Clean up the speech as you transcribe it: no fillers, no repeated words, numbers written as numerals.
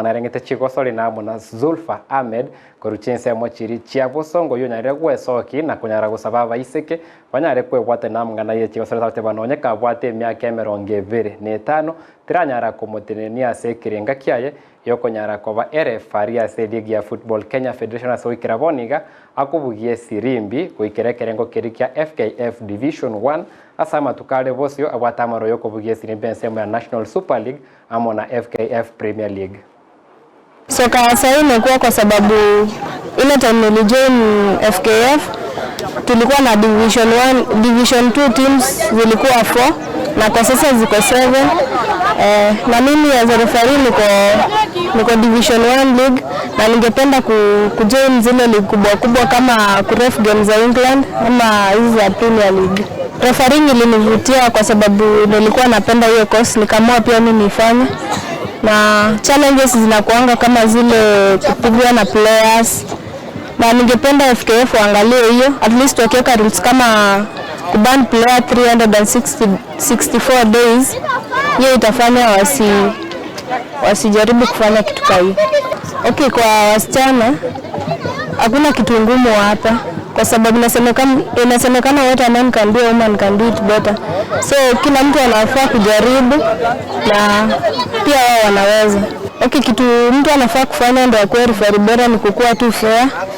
Narengete chigosori namo na Zulfa Ahmed korwa chinsemo chiri chia bosongo oywo onyarire gwesoki na konyara gosaba abaiseke banyare kwebwate namang'ana ye chigosori agoteba nonye kabwate emiaka 25 tiranyara komotenenia ase ekerenga kiaye yokonyara koba erefari ase eligi ya Football Kenya Federation ase goikera bono iga akobugia esirimbi goikera ekerengo keria kia FKF Division 1 ase amatuko are bosio abwate amaro yokobugia esirimbi ensemo ya National Super League amo na FKF Premier League. Soka ya sahii imekuwa kwa sababu ile time nilijoin FKF tulikuwa na Division 1, Division 2 teams zilikuwa 4 na kwa sasa ziko 7. Na mimi as a referee niko Division 1 league na ningependa kujoin zile league kubwa kubwa kama kuref game za England ama hizi za Premier League. Refereeing ilinivutia kwa sababu nilikuwa napenda hiyo course, nikaamua pia mimi nifanye na challenges zinakuanga kama zile kupigwa na players, na ningependa FKF waangalie hiyo, at least wakiweka rules kama kuban player 364 days, hiyo itafanya wasijaribu kufanya kitu kama hiyo. Okay, kwa wasichana hakuna kitu ngumu hapa kwa sababu inasemekana what a man can do, a woman can do it better. So kila mtu anafaa kujaribu na pia wao wanaweza. Okay, kitu mtu anafaa kufanya ndio akuwe referee bora ni kukuwa tu fair.